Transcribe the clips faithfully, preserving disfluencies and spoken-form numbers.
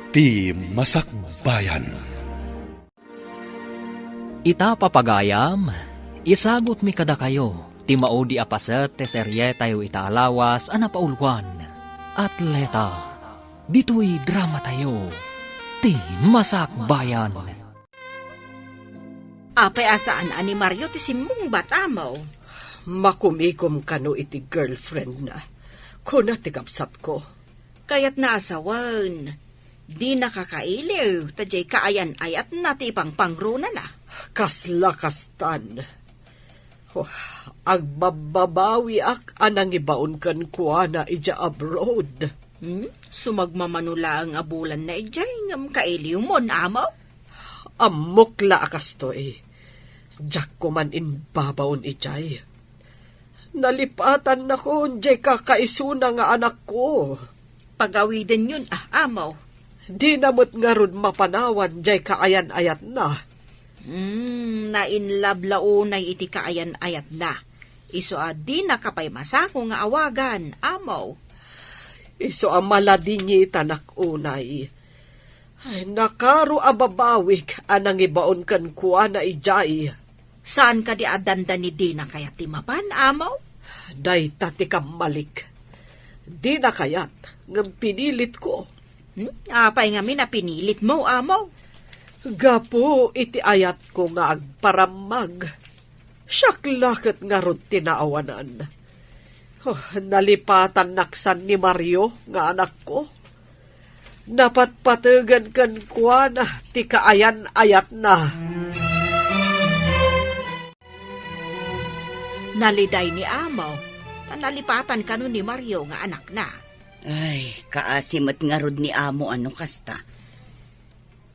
Ti Masakbayan. Ita, papagayam, isagutmi kadakayo ti maudi a paset ti serietayo ita a lawas a napauluan, Atleta. Ditoy dramatayo, Ti Masakbayan. Apay a saan a ni Mario ti simmungbat, Amo? Makumikom kano iti girlfriendna, kuna ti kabsatko. Kayatna a sawen, dinaka kailiw ta diay kaayan-ayatna ti ipangpangronana. Kasla kastan. Oh, agbabbabawiak a nangibaon kenkuana idiay abroad. Hmm? Sumagmamano laeng a bulanna idiay ngem kailiwmon, Amo? Ammok la a kastoy. Diak koman imbabaon idiay. Nalipatannakon diay kakaisuna nga anakko. Pagawidenyon, ah, Amo. Dina met ngarud mapanawan diay kaayan-ayatna. Hmm, nainlab la unay iti kaayan-ayatna. Isu a dinaka pay masango nga awagan, Amo. Isu a maladingitanak unay. Ay, nakaro a babawik a nangibaon kenkuana idiay. Saan kadi a dandani dina kayat ti mapan, Amo? Dayta ti kammalik. Dina kayat, ngem pinilitko. Hmm? Apay ngamin a pinilitmo, Amo? Gapu iti ayatko nga agparammag. Siak la ket ngarud ti naawanan. Oh, nalipatannak san ni Mario nga anakko. Napatpategan kenkuana ti kaayan-ayatna. Naliday ni Amo, ta nalipatan kano ni Mario nga anakna. Ay, kaasi met ngarud ni Amo a no kasta.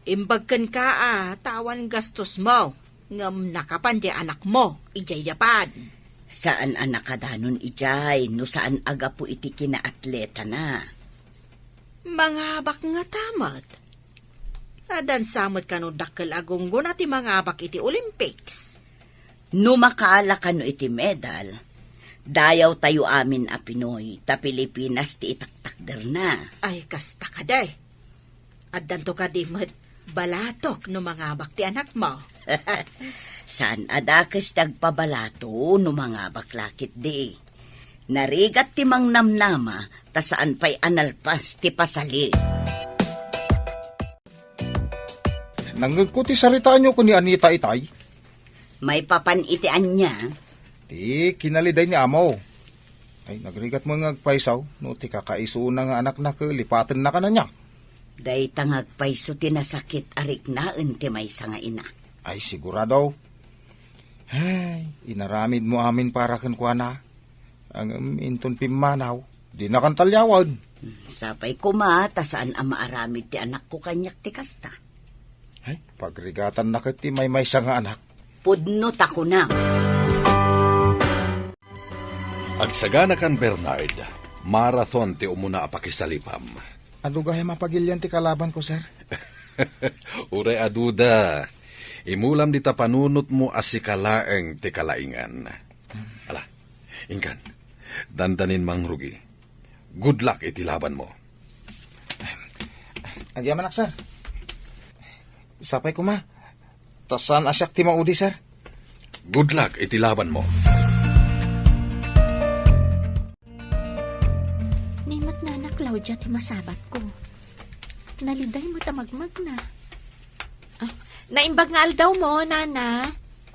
Imbag kenka a ta awan gastosmo, ngem nakapan diay anakmo idiay Japan. Saan a nakadanon idiay no saan a gapu iti kinaatletana. Mangabak ngata met. Addan sa met kano dakkel a gunggona ti mangabak iti Olympics. No makaala kano iti medal, dayawtayo amin a Pinoy ta Pilipinas ti itaktakderna. Ay, kasta kadi. Addanto kadi met balatok no mangabak ti anakmo. Saan a dakes ti agpabalato no mangabak la ketdi. Narigat ti mangnamnama ta saan pay a nalpas ti pasali. Nangngegko ti saritaanyo ken ni Anita itay. Maipapan iti ania? Ti kinaliday ni Amo. Ay, nagrigat met nga agpayso, no ti kakaisuna nga anakna ket lipatenna kaniana. Dayta nga agpayso ti nasakit a riknaen ti maysa nga ina. Ay, sigurado. Ay, inaramidmo amin para kenkuana. Ngem inton pimmanaw, dinakan talliawen. Sapay koma ta saan a maaramid ti anakko kaniak ti kasta. Ay, pagrigatanna ket ti maymaysa nga anak. Pudno ta kunam. Agsaganakan, Bernard. Marathon ti umuna a pakisalipam. Adu gayam a pagilian ti kalabanko, sir? Uray aduda. Imulam dita panunotmo a sika laeng ti kalaingan. Ala, inkan. Dandanin mangrugi. Good luck iti labanmo. Agyamanak, sir. Sapay koma. Ta saan a siak ti maudi, sir. Good luck iti labanmo. Ni met Nana Claudia ti masabatko. Naliday met a magmagna. Ah, naimbag nga aldawmo, Nana.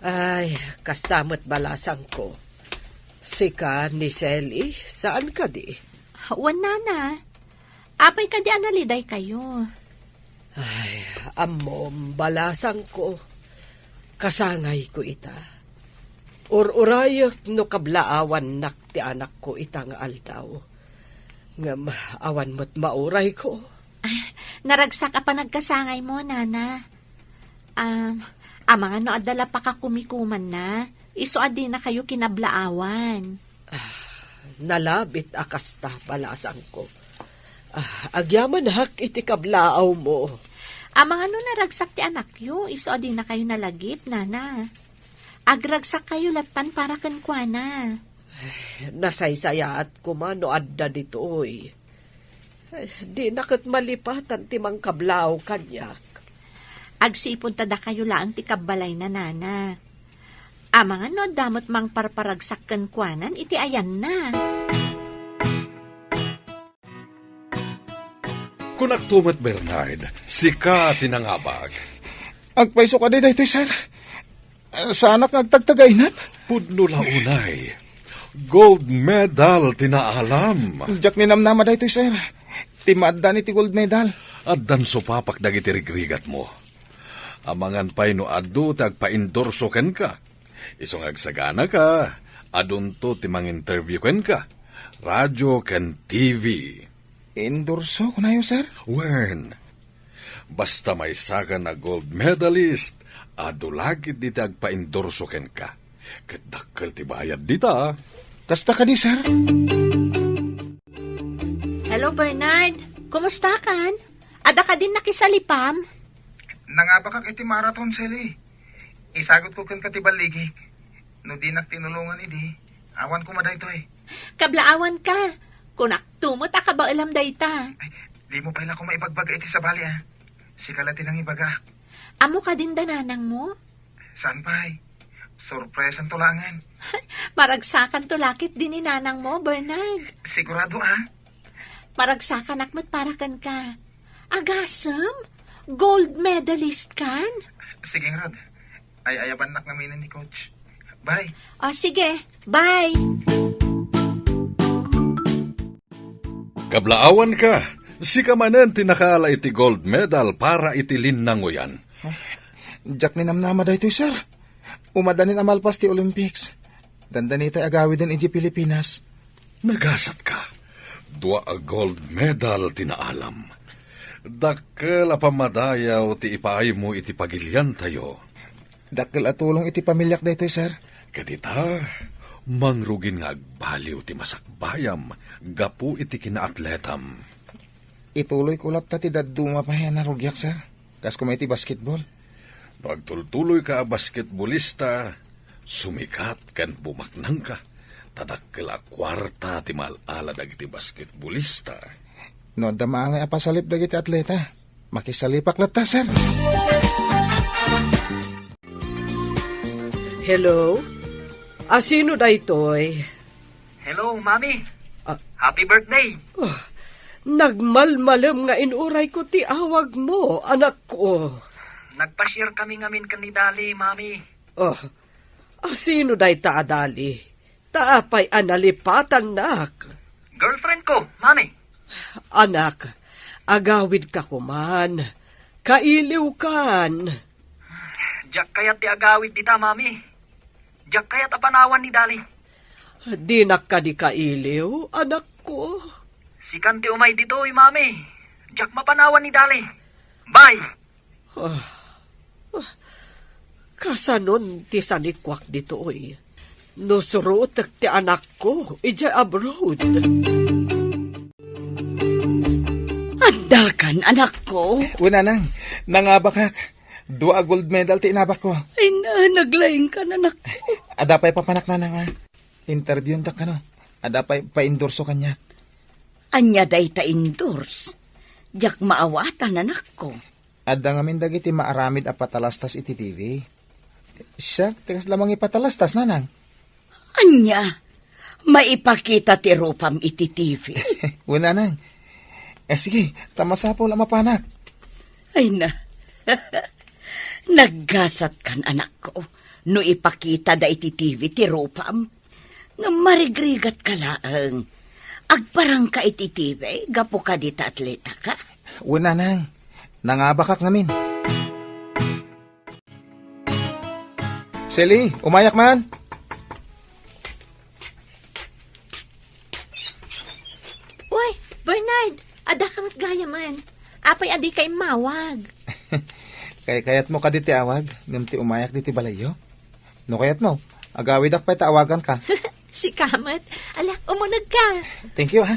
Ay, kasta met balasangko. Sika ni Sally, saan kadi? Wen, Nana. Apay kadi a nalidaykayo? Ay, ammom, balasangko. Kasangayko ita. Ur-urayek no kablaawannak ti anakko ita nga aldaw. Ngem awan met maurayko. Ah, naragsak a panagkasangaymo, Nana. Um, amangan no adda la pakakumikumanna, isu a dinakayo kinablaawan. Ah, nalabit a kasta, balasangko. Ah, agyamanak iti kablaawmo. Amangan no naragsak ti anakyo, isu a dinakayo nalagip, Nana. Agragsakkayo lattan para kenkuana. Ay, nasaysayaat koma no adda ditoy. Dina ket malipatan ti mangkablaw kaniak. Agsipud ta dakayo laeng ti kabbalayna, nana. Amangan no adda met mangparparagsak kenkuanan iti ayanna. Kunakto met, Bernard, sika ti nangabak. Agpayso kadi daytoy, sir? Saanak nga agtagtagainep? Pudno la unay. Gold medal ti naalam. Diak ninamnama daytoy, sir. Ti maaddan iti gold medal. Addan supapak dagiti rigrigatmo. Amangan pay no adu ti agpaindorso kenka. Isu nga agsaganaka, adunto ti manginterview kenka. Radio ken T V. Endorso, kunayo, sir? Wen, basta maysakan a gold medalist, adu la ketdi ti agpaendorso kenka. Ket dakkel ti bayad dita. Kasta kadi, sir? Hello, Bernard. Kumustakan? Adda kadin nakisalipam? Nangabakak iti marathon, Sally. Isagutko kenka ti balligik. No dinak tinulongan idi, awan koma daytoy. Kablaawanka. Kunakto met a kabaelam dayta. Ay, dimo pay la koma ibagbaga iti sabali, a. Sika la ti nangibagak. Ammo kadin da nanangmo? Saan pay? Sorpresanto laengen. Maragsakanto la ketdi ni nanangmo, Bernard. Sigurado, a? Maragsakanak met para kenka. Agasem? Gold medalist kan? Sige ngarud. Ay-ayabannak ngamin ni coach. Bye. O, sige. Bye. Kablaawanka, sika manen ti nakaala iti gold medal para iti linnangoyan. Diak ninamnama daytoy, sir. Umadanin a malpas ti Olympics. Dandanitay agawiden idiay Pilipinas. Nagasatka. Dua a gold medal ti naalam. Dakkel a pammadayaw ti ipaaymo iti pagiliantayo. Dakkel a tulong iti pamiliak daytoy, sir. Ket ita, mangrugin nga agbaliw ti masakbayam gapu iti kinaatletam. Ituloyko latta ti dadduma pay a narugiak, sir. Kas koma iti basketball. No agtultuloyka a basketbolista, sumikat ken bumaknangka, ta dakkel a kuarta ti maal-ala dagiti basketbolista. No adda maangay a pasalip dagiti atleta, makisalipak latta, sir. Hello? Asino daytoy? Hello, Mami. Ah. Happy birthday. Ah, nagmalmalem nga inurayko ti awagmo, anakko. Nagpasiar kami ngamin ken ni Dali, Mami. Ah, asino dayta a Dali? Ta apay a nalipatannak? Girlfriend ko, Mami. Anak, agawidka koman. Kailiwkan. Diak kayat ti agawid dita, Mami. Diak kayat a panawan ni Dali. Dinak kadi kailiw, anakko? Sikan ti umay ditoy, Mami. Diak mapanawan ni Dali. Bye! Ah, ah, kasanon ti sanikuak ditoy? No surotek ti anakko idiay abroad. Addakan, anakko? Wen, nanang, nangabakak. Dua a gold medal ti inabakko. Ay na, naglaingkan, anakko. Adda pay papanak, nanang, a. Interviewtak kano. Adda pay pa-endorso kaniak. Ania dayta endorse? Diak maawatan, anakko. Adda ngamin dagiti maaramid a patalastas iti T V. Siak ti kasla mangipatalastas, nanang. Ania? Maipakita ti rupam iti T V? Wen, nanang. Eh, sige, ta masapul a mapanak. Ay na. Naggasatkan, anakko, no ipakitada iti T V ti rupam. Ngem marigrigatka laeng. Agparangka iti T V gapu kadi ta atletaka? Wen, nanang. Nangabakak ngamin. Sally, umayak man. Uy, Bernard, adda ka met gayamen. Apay a dika immawag? Kaykayatmo kadi ti awag, ngem ti umayak ditoy balayyo? No kayatmo, agawidak pay ta awaganka. Sika met. Ala, umunegka. Thank you, ha.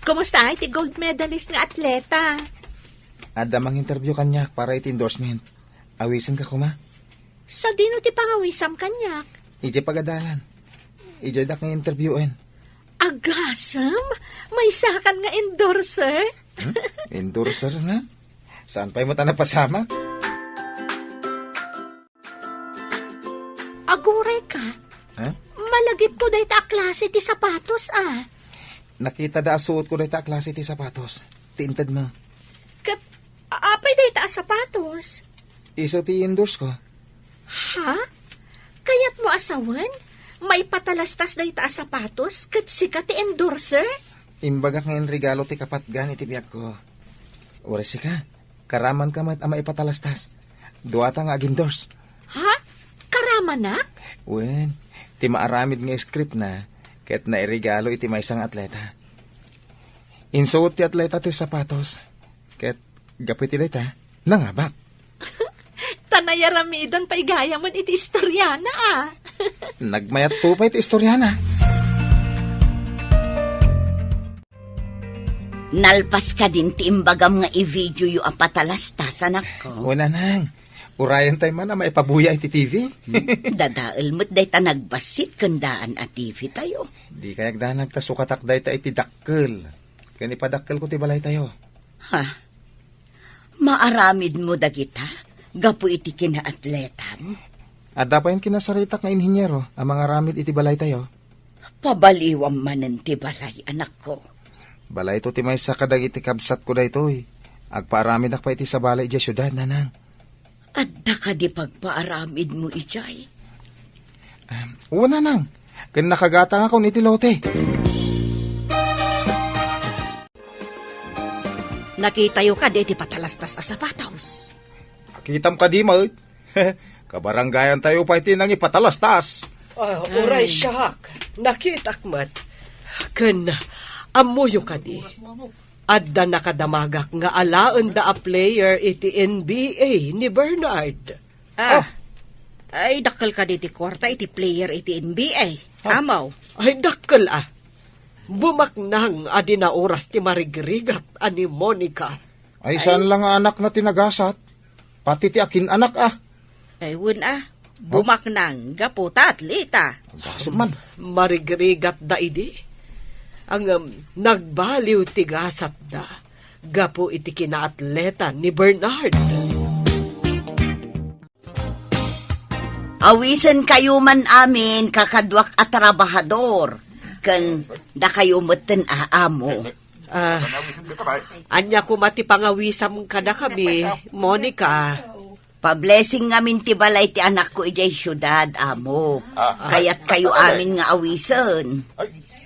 Kumusta ay ti gold medalist nga atleta? Adda manginterview kaniak para iti endorsement. Awisenka koma. Sadino ti pangawisam kaniak? Idiay pagadalan. Idiay dak nga interviewen. Agasem, maysakan nga endorser? Hmm? Endorser nga? Saan pay met a napasamak? Aguray ka? Ha? Malagipko dayta a klase ti sapatos, a. Nakita da a suotko dayta a klase ti sapatos. Ti intedmo. Ket, a-, apay dayta a sapatos? Isu ti endorse ko. Ha? Kayatmo a sawen? Maipatalastas dayta a sapatos ket sika ti endorser? Imbagak nga inregalo ti kapatgan iti biagko. Uray sika, karamanka met a maipatalastas. Duata nga ag-endorse. Ha? Karamanak? Wen, ti maaramid nga script na, ket nairegalo iti maysa nga atleta. Insuot ti atleta ti sapatos, ket gapu iti dayta, nangabak. Ta nayaramidan pay gayamen iti istoriana, a. Nagmayatto pay ti istoriana. Nalpas kadin ti imbagam nga i-videoyo a patalastas, anakko? Wen, nanang. Urayentayo man a maipabuya iti T V. Dadael met dayta nagbassit ken daan a T V tayo. Dikay agdanag ta sukatak dayta iti dakkel. Ken ipadakkelko ti balaytayo. Ha? Maaramidmo dagita gapu iti kinaatletam? Adda payen kinasaritak nga inhiniero a mangaramid iti balaytayo. Pabaliwam manen ti balay, anakko. Balayto ti maysa kadagiti kabsatko daytoy. Agpaaramidak pay iti sabali idiay siudad, nanang. Adda kadi pagpaaramidmo idiay? Em, wen, nanang. Ken nakagatangakon iti lote. Nakitayo kadi ti patalastas a sapatos? Nakitam kadi met? Kabarangayantayo pay ti nangipatalastas. Ah, uray Ay. Siak, nakitak met. Ken, ammoyo kadi, adda nakadamagak nga alaenda a player iti N B A ni Bernard. Ah, Oh. Ay, dakkel kadi ti kuarta iti player iti N B A. Ah. Amaw. Ay, dakkel, a. Bumaknang a di naoras ti marigrigat a ni Monica. Ay, Ay. Saan lang nga anakna ti nagasat? Pati ti akin-anak, a. Ay, wen, a. Bumaknang gapu ta atleta. Gasat man. Marigrigatda idi. Ngem, nagbaliw ti gasatda gapu iti kinaatleta ni Bernard. Awisenkayo man amin, kakaduak a trabahador, ken dakayo metten a amo. Ah, ania koma ti pangawisam kadakami, Monica? Pablessing ngamin ti balay ti anakko idiay siudad, amo. Ah. Kayatkayo amin nga awisen.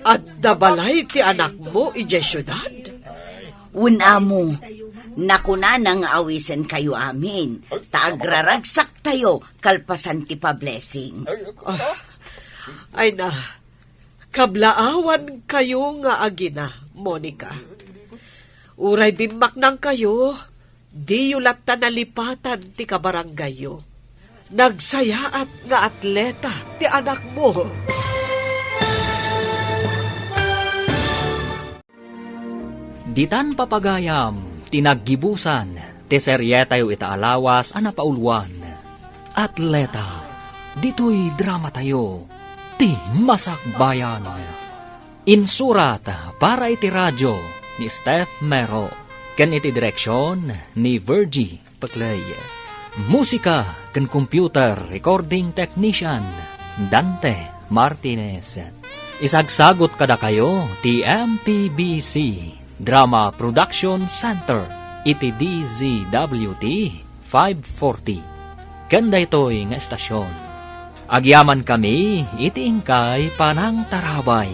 Adda balay ti anakmo idiay siudad? Wen, amo, nakunana nga awisenkayo amin, ta agraragsaktayo kalpasan ti pablessing. Ah, ay na, kablaawankayo nga agina, Monica. Uray bimmaknangkayo, diyo latta nalipatan ti kabarangayyo. Nagsayaat nga atleta ti anakmo. Ditan papagayam ti naggibusan ti serietayo ita a lawas a napauluan, Atleta. Ditoy dramatayo, ti Masakbayan. Insurat para iti radio ni Steph Mero, ken iti direksion ni Virgie Peclay. Musika ken computer recording technician, Dante Martinez. Isagsagot kadakayo ti M P B C Drama Production Center iti D Z W T five forty. Ken daytoy nga estasion, agyamankami iti inkay panangtarabay.